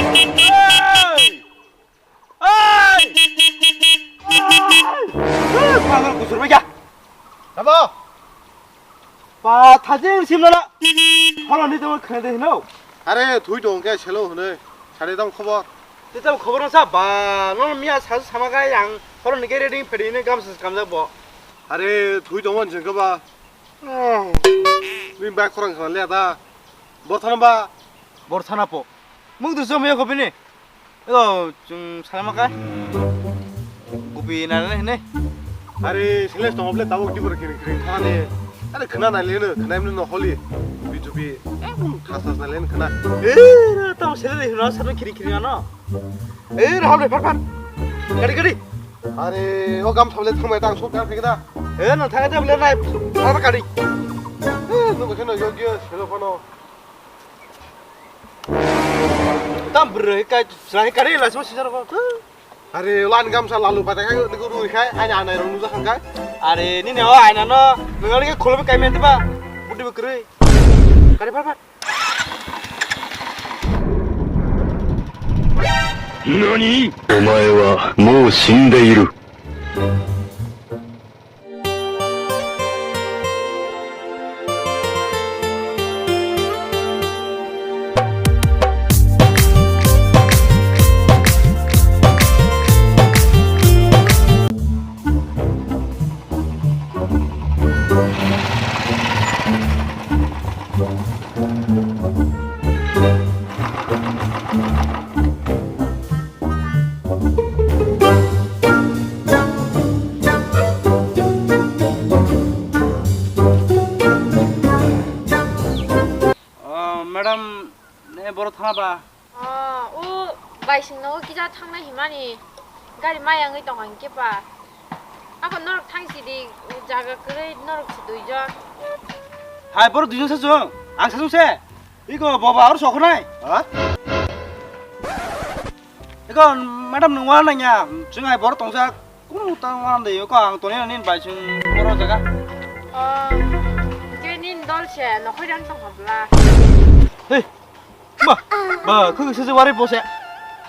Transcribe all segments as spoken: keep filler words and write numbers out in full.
Hey! Hey! Hey! Hey! Pagal kusur baikha. Tabo? Ba, thajin simlala. Holo ni tamo khna de hino. Are, thui tong khe selo hwnwi. Sari tamo khobor. Tei tamo khobor sa ba, no miya sa sama ga yang. Holo ni ge reading phedi ni gam sa kam ja bo. Are, thui tong wan jeng ba. Ni bai khorang khna le da. Bor thana ba. Bor thana po. Mung du so me ko bini. Ego, chwng salama kha. Gupi nana hene. Are, sales tong ble tabuk dibor kiri kiri thani. Are, khna nai leno, khna imno no holi. Gupi jupi. Eh, bum, thas thas nai len khna. Eh, ra, tamo sales hino, sabo kiri kiri ano. Eh, ra, hole, phar, phar. Gari, gari. Are, o gam sable thangbai tang sok gam phekda. Eh, no, thangda ble nai. Phar, phar, gari. Eh, no, kheno yogyo, selo phano. Tam bwrwi kai, chwrai kari la sima sijaro ko. Are, lan gamsa lalu patai kai, niku rui kai, ani anai rong nuja khang kai. Are, nini o aina no, nini ke khulumi kai menti ba, budi bwkrwi. Kari par par. Nani? Omae wa mou shindeiru. Oh, madam, ne boro thana ba? Oh, o baising nogo kisa thangnai himani gari maya wngwi tongo hinkhe pa. Ako norok thang sidi, jaga kwrwi norok se duijon. Hai, boro duijon se chwng, ang se chwng se. Iko boba aro sokhonai. Ha? Iko madam nung wana nya, chwng hai boro tongsa, kunu ta wana de, iko ang toni nin bai chwng boro jaga. Oh, ke nin dol se, nokhoi dan tong habla. Hei, ba, ba, khu se wari bose.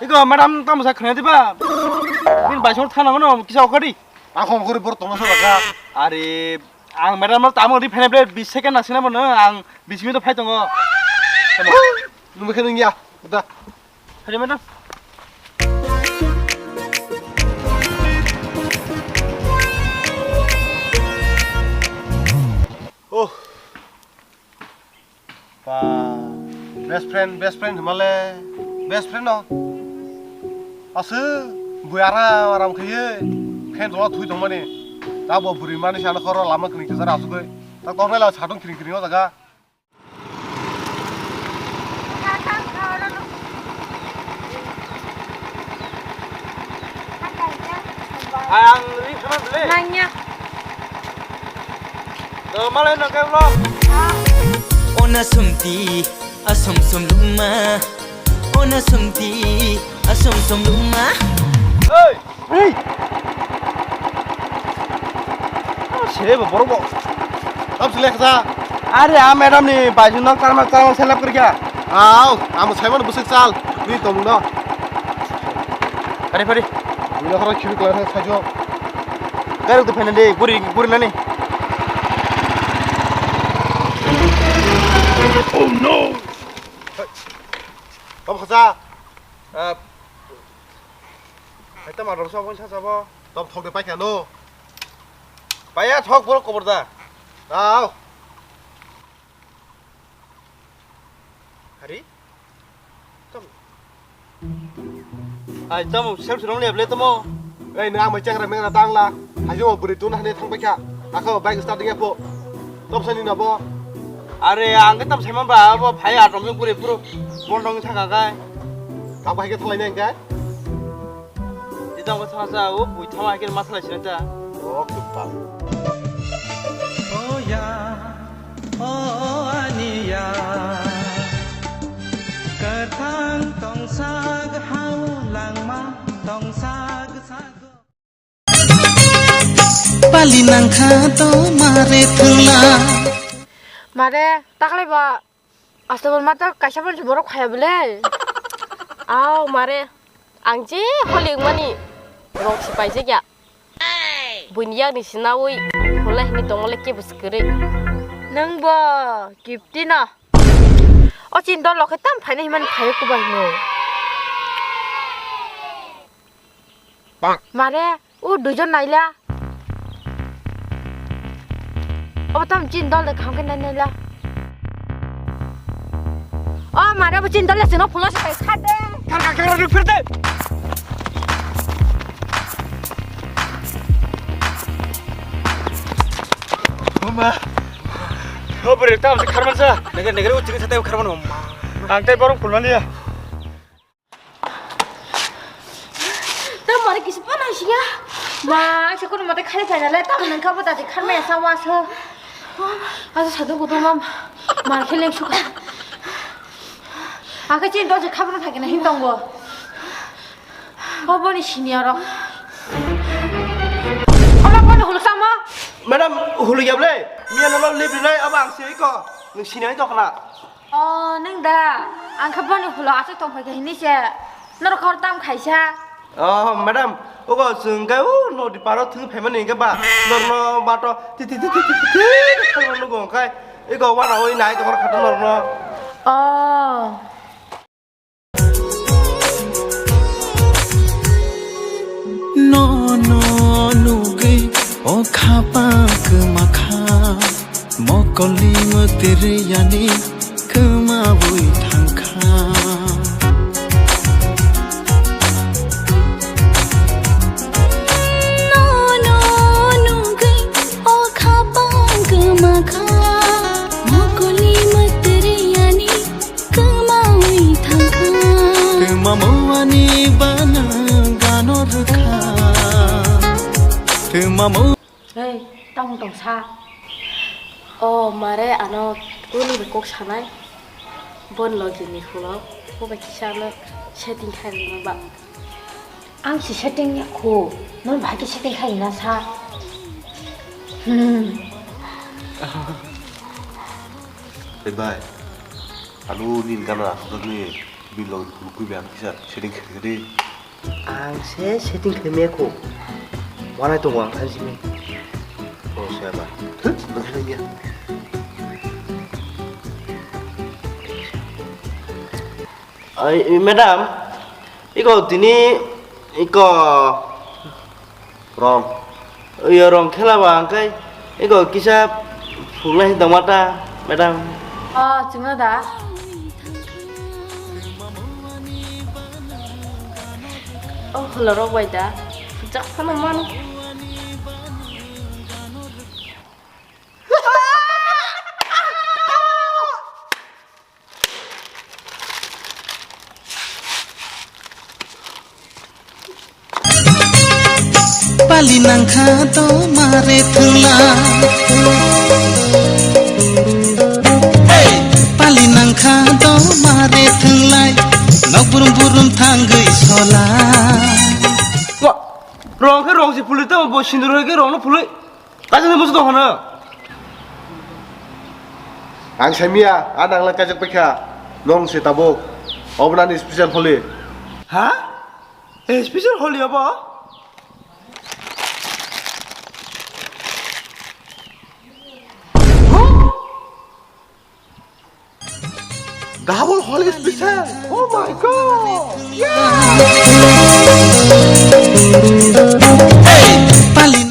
Iko madam tamo sa khna diba. Nin bai chwng thana mano, kisa okadi. Ang khong khori boro tongsa jaga. Are, ang madam no tamo ri phene ble bis second nasina mano, ang bis minute phai tongo. Nungbe khe nungya, da. Hari madam. Oh. Pa, best friend, best friend himale, best friend no. Aswk bui aram aram khaiye, khen jola thui tongmani. Ta bo bwrwi mani sana khoro lama kring kisa asugwi. Ta tongnai la satung kring kring o jaga. Ang ring khana bele. Nangya. To malai no keblo. Ona sumti, asom som luma. Ona sumti, asom som luma. Hey! Hey! Ah, sebo borok bo. Tam sile kha. Are, a madam ni baising nok tarma tarma selap kar kya? Aw, amo saimon busik sal. Ni tong no. Pari pari. Ni khoro khibi klar kha jo. Garuk tu phena de, guri guri nani. Oh no. Tam kha. Ah. Hai ta madam sa phone sa sabo. Tom thok de paikha no. Paya thok borok kobor da. Aw. Hari? Tom. Ai tom self rong le ble tomo. Ei na mai changra mengra tangla. Hajo bwrwi tun hane thang paikha. Ako bike start ya po. Tom sani na bo. Are ang ke tam saiman ba bo phai atom jong puri puru. Bondong thang kai. Kabo hai khe thalai nai hwnkhe? Jidang bo thangsa o bui thama hai khe ma salai sinai ta. O kwpal. O ya, o ani ya. Kwthang tongsak hao langma tongsak sago. Pali nangkha to mare thwngla. Mare, taklai ba, astabal mata kaisa pon borok khaya bele. Aw mare, ang je holi wngmani rok si paijak ya. Buini yakni sinawi hwnlai hwnwi tongmole kebo si kwrwi. Nwng bo Kipti no. O chini dol rok khe tam phaina himani phaiwi kubai no. Mare, o duijon naila. Obo tamo chini dol de kaham khe nai naila. O mare bo chini dol de chwngno phulo se kha de. Kar kar kar rwk phir de. Mama. O bwrwi tamo se kharman sa. Nege nege o chini sa tei kharman mama. Ang tei borok phulmani ya. Tei mare kisa phano singya. Ma, se kono mate khari phaina le, tamo nang kabo dati kharmaya sa wa so. Asa sadu kudu mam, mar khe leng sukha. Ake chin dose khabra thakina hin tongo. Oboni senior rok. Ola kono hulu samo. Madam, hulu yable. Miya nalo lip rinai aba ang se ko. Nung senior to kana. O, nwng da? Ang khe boni hulo aswk tong phaikha hinwi se norok hor tam khaisa. O, madam, ogo chwng khe o nodi paro thwngwi phaimani hinkhe ba norno bato ti ti ti ti ti ti ti khalmani nugo hwnkhe ego wanaui nai tongkha khato norno. O. Nono nugwi o khapang kwmakha, mokolni mwtwrwi yani kwmawi thangkha. Nono nugwi o khapang kwmakha, mokolni mwtwrwi yani kwmawi thangkha. Twmamo ani bana gano rwkha. Twmamo. Hei, tamo tongsa. O mare ano kuni kok sanai. Bon logi ni khulo. Bo bai kisa ano setting khai rwma ba. Ang si setting ya khu, non bhai khe setting khai na sa. Hmm. Hey bhai, anu ni gana asuk ni bilong kulukui bhai ang kisa setting khai di. Ang se setting khai me khu, wanai tongo ang thansi me. Oh siapa? Huh? Bhai ya. Ai, madam, iko tini, iko rong. Iyo rong khela ba angkai, iko kisa phulai dongmata, madam. Oh, chwngno da. Oh, holo rok bai da. Jak phano mano. Pali nangkha to mare thwngla. Hey! Pali nangkha to mare thwnglai. Nok burum burum thangwi sola. Wa, rong khe rong si phulwi tamo bo sindur hai khe rong no phulwi. Kaisa ni musu tong hano. Ang saimia, a nangla kaijak paikha. Nong se tabuk. Obo nani special holi. Ha? Eh, special holi obo? Huh? Double holi special. Oh my God.